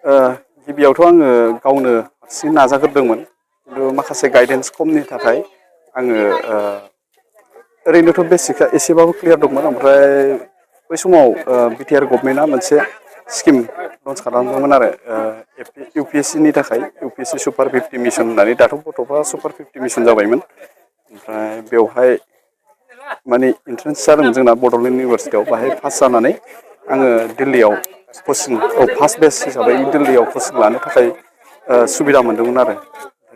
गिबियावथ' आङो गावनो हारसिं नाजाग्रोदोंमोन खिन्थु माखासे गाइडेन्स खमनि थाखाय आङो ओरैनोथ' बेसिकआ एसेबाबो क्लियार दंमोन ओमफ्राय बै समाव बिटिआर गभर्नमेन्टआ मोनसे स्किम लन्स खालामदोंमोन आरो इउपिएससि नि थाखाय इउपिएससि सुपार 50 मिसन होननानै दाथ' गथ'फ्रा सुपार 50 मिसन जाबायमोन ओमफ्राय बेवहाय माने इन्ट्रेन्स जादोंमोन जोंना बड'लेण्ड इउनिभारसिटियाव बाहाय पास जानानै आङो दिल्लीयाव कचिं फार्स्ट बेस हिसाबै दिल्लीयाव कचिं लानो थाखाय सुबिदा मोन्दोंमोन आरो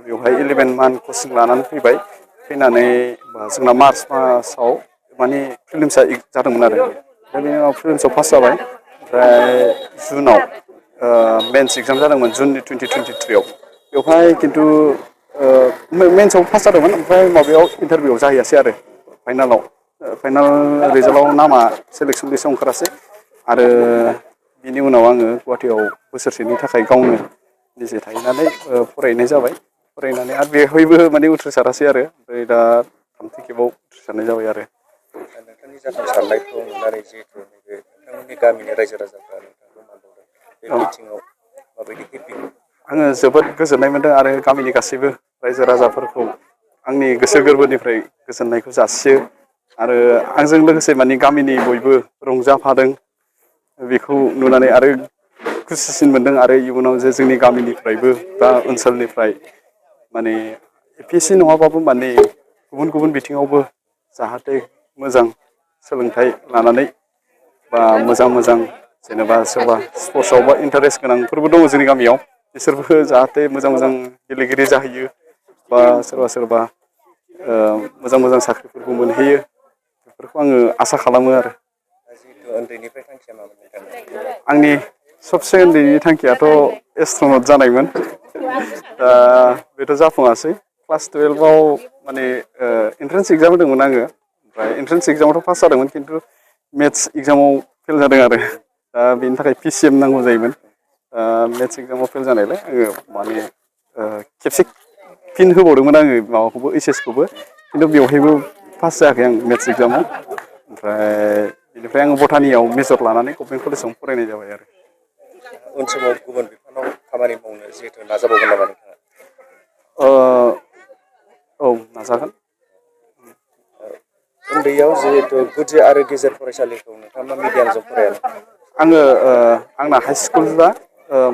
बेवहाय 11 मान्थ कचिं लानानै फैबाय फैनानै जोंना मार्च मासाव माने फिलिम्सआ जादोंमोन आरो बेनि उनाव फिलिम्सआव पास जाबाय ओमफ्राय जुनाव मेन्स एगजाम जादोंमोन जुननि 2023आव बेवहाय खिन्थु मेन्सआव पास जादोंमोन ओमफ्राय माबायाव इन्टारभिउआव जाहैयासै आरो फाइनाल रिजाल्टआव नामा सेलेक्सन लिस्टआव ओंखारासै आरो बिनि उनाव आङो गुवाहाटियाव बोसोरसेनि थाखाय गावनो निजे थाहैनानै फरायनाय जाबाय फरायनानै आरो बेवहायबो माने उथ्रिसारासै आरो ओमफ्राय दा थामथि खेबाव उथ्रिसारनाय जाबाय आरो नोंथांनि जाफुंसारनायखौ नुनानै जिहेतु नैबे नोंथांमोननि गामिनि रायजो राजाफ्रा नोंथांखौ मानबावदों बे बिथिङाव माबायदि हेपि आङो जोबोद गोजोननाय मोन्दों आरो गामिनि गासैबो रायजो राजाफोरखौ आंनि गोसो गोरबोनिफ्राय गोजोननायखौ जासियो आरो आंजों लोगोसे माने गामिनि बयबो रंजाफादों बेखौ नुनानै आरो खुसिसिन मोनदों आरो इयुनाव जे जोंनि गामिनिफ्रायबो बा ओनसोलनिफ्राय माने एपिएससि नङाबाबो माने गुबुन गुबुन बिथिङावबो जाहाथे मोजां सोलोंथाइ लानानै बा मोजां जेनेबा सोरबा स्पर्टसआव बा इन्टारेस्ट गोनांफोरबो दङ जोंनि गामियाव बिसोरबो जाहाथे मोजां गेलेगिरि जाहैयो बा सोरबा मोजां साख्रिफोरखौ मोनहैयो बेफोरखौ आङो आसा खालामो आरो जिहेतु उन्दैनिफ्राय थांखिया मामोन नोंथांनि आंनि सबसे उन्दैनि थांखियाथ' एस्ट्र'नट जानायमोन दा बेथ' जाफुङासै क्लास 12आव माने एन्ट्रेन्स एगजाम होदोंमोन आङो ओमफ्राय एन्ट्रेन्स एगजामावथ' पास जादोंमोन खिन्थु मेथ्स एगजामाव फेल जादों आरो दा बेनि थाखाय पिसिएम नांगौ जायोमोन मेथ्स एगजामाव फेल जानायलाय आङो माने खेबसे फिन होबावदोंमोन आङो माबाखौबो ओइस एस खौबो खिन्थु बेवहायबो पास जायाखै आं मेथ्स एगजामाव ओमफ्राय बेनिफ्राय आङो बटानियाव मेजर लानानै गभर्नमेन्ट कलेजाव फरायनाय जाबाय आरो उन समाव गुबुन बिफानाव खामानि मावनो जिहेतु नाजाबावगोन नामा नोंथाङा औ नाजागोन उन्दैयाव जिहेतु गुदि आरो गेजेर फरायसालिखौ नोंथाङा मा मिडियामजों फरायामोन आङो आंना हाइ स्कुला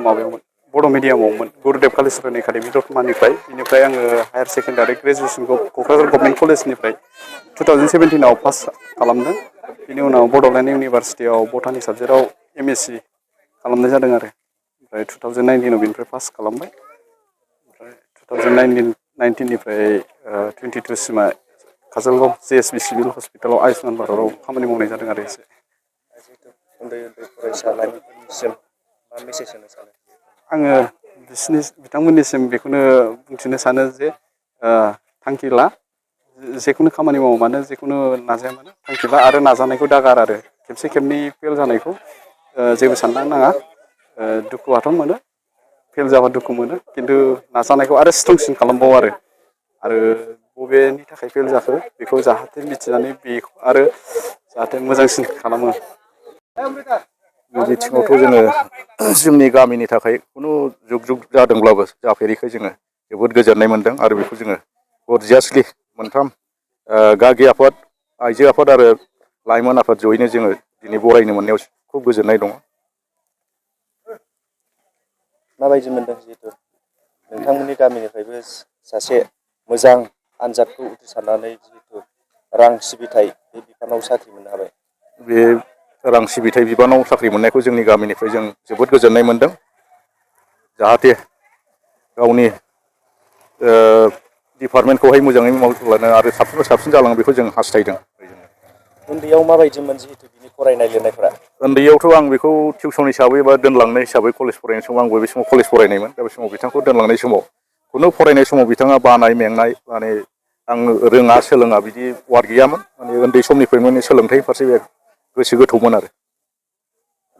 माबायावमोन बर' मिडियामावमोन गुरुदेब कालिचरन एकाडेमि दतमानिफ्राय बेनिफ्राय आङो हायार सेकेण्डारि ग्रेजुवेसनखौ क'क्राझार गभर्नमेन्ट कलेजनिफ्राय 2017आव पास खालामदों बेनि उनाव बड'लेण्ड इउनिभारसिटियाव बटानि साबजेक्टआव एमएससि खालामनाय जादों आरो ओमफ्राय 2019आव बेनिफ्राय पास खालामबाय ओमफ्राय 2019निफ्राय 22 सिमा काजलगाव JSB सिभिल हस्पिटालाव आयुष्मान भारतआव खामानि मावनाय जादों आरो एसे जिहेतु उन्दै फरायसा लाइमोनफोरनिसिम मा मेसेज होनो सानो आङो बिथांमोननिसिम बेखौनो बुंथिनो सानो जे थांखि ला जेखुनु खामानि मावा मानो जेखुनु नाजाया मानो थांखि ला आरो नाजानायखौ दागार आरो खेबसे खेबनै फेल जानायखौ जेबो साननो नाङा दुखुआथ' मोनो फेल जाबा दुखु मोनो खिन्थु नाजानायखौ आरो स्ट्रंसिन खालामबाव आरो बबेनि थाखाय फेल जाखो बेखौ जाहाथे मिथिनानै बेखौ आरो जाहाथे मोजांसिन खालामो बे बिथिङावथ' जोङो जोंनि गामिनि थाखाय खुनु जुग जादोंब्लाबो जाफेरैखाय जोङो जोबोद गोजोननाय मोनदों आरो बेखौ जोङो गरजियासलि मोनथाम गागि आफाद आइजो आफाद आरो लाइमोन आफाद जयैनो जोङो दिनै बरायनो मोननायाव खुब गोजोननाय दङ माबायदि मोनदों जिहेतु नोंथांमोननि गामिनिफ्रायबो सासे मोजां आनजादखौ उथ्रिसारनानै जिहेतु रां सिबिथाय बे बिफानाव साख्रि मोननो हाबाय बे रां सिबिथाय बिबानाव साख्रि मोननायखौ जोंनि गामिनिफ्राय जों जोबोद गोजोननाय मोनदों जाहाथे गावनि डिपार्टमेन्टखौहाय मोजाङै मावलांनो आरो साबसिन जालाङो बेखौ जों हास्थायदों उन्दैयाव माबायदिमोन जिहेतु बिनि फरायनाय लिरनायफोरा उन्दैयावथ' आं बेखौ टिउसन हिसाबै बा दोनलांनाय हिसाबै कलेज फरायनाय समाव आंबो बे समाव कलेज फरायनायमोन दा बे समाव बिथांखौ दोनलांनाय समाव खुनु फरायनाय समाव बिथाङा बानाय मेंनाय माने आं रोङा सोलोङा बिदि वार्ड गैयामोन माने उन्दै समनिफ्राय माने सोलोंथाइ फारसे गोसो गोथौमोन आरो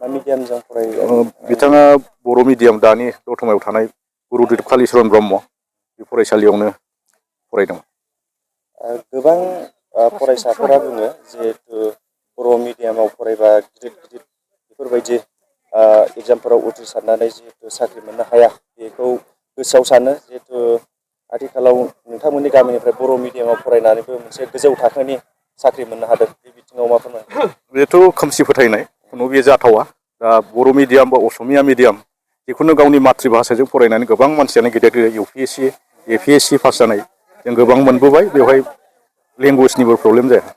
मा मिडियामजों फरायो बिथाङा बर' मिडियाम दानि दतमायाव थानाय गुरुदेब कालिचरन ब्रह्म बे फरायसालियावनो फरायदोंमोन गोबां फरायसाफोरा बुङो जिहेतु बर' मिडियामाव फरायबा गिदिर बेफोरबायदि एग्जामफोराव उथ्रिसारनानै जिहेतु साख्रि मोननो हाया बेखौ गोसोआव सानो जिहेतु आथिखालाव नोंथांमोननि गामिनिफ्राय बर' मिडियामाव फरायनानैबो मोनसे गोजौ थाखोनि साख्रि मोननो हादों बे बिथिङाव मा फोरमायनो? बेथ' खोमसि फोथायनाय खुनु बे जाथावा दा बर' मिडियाम बा असमिया मिडियाम जिखुनु गावनि मातृभाषाजों फरायनानै गोबां मानसियानो गेदेर गेदेर UPSC APSC पास जानाय जों गोबां मोनबोबाय बेवहाय लेंगुवेजनिबो प्रब्लेम जाया।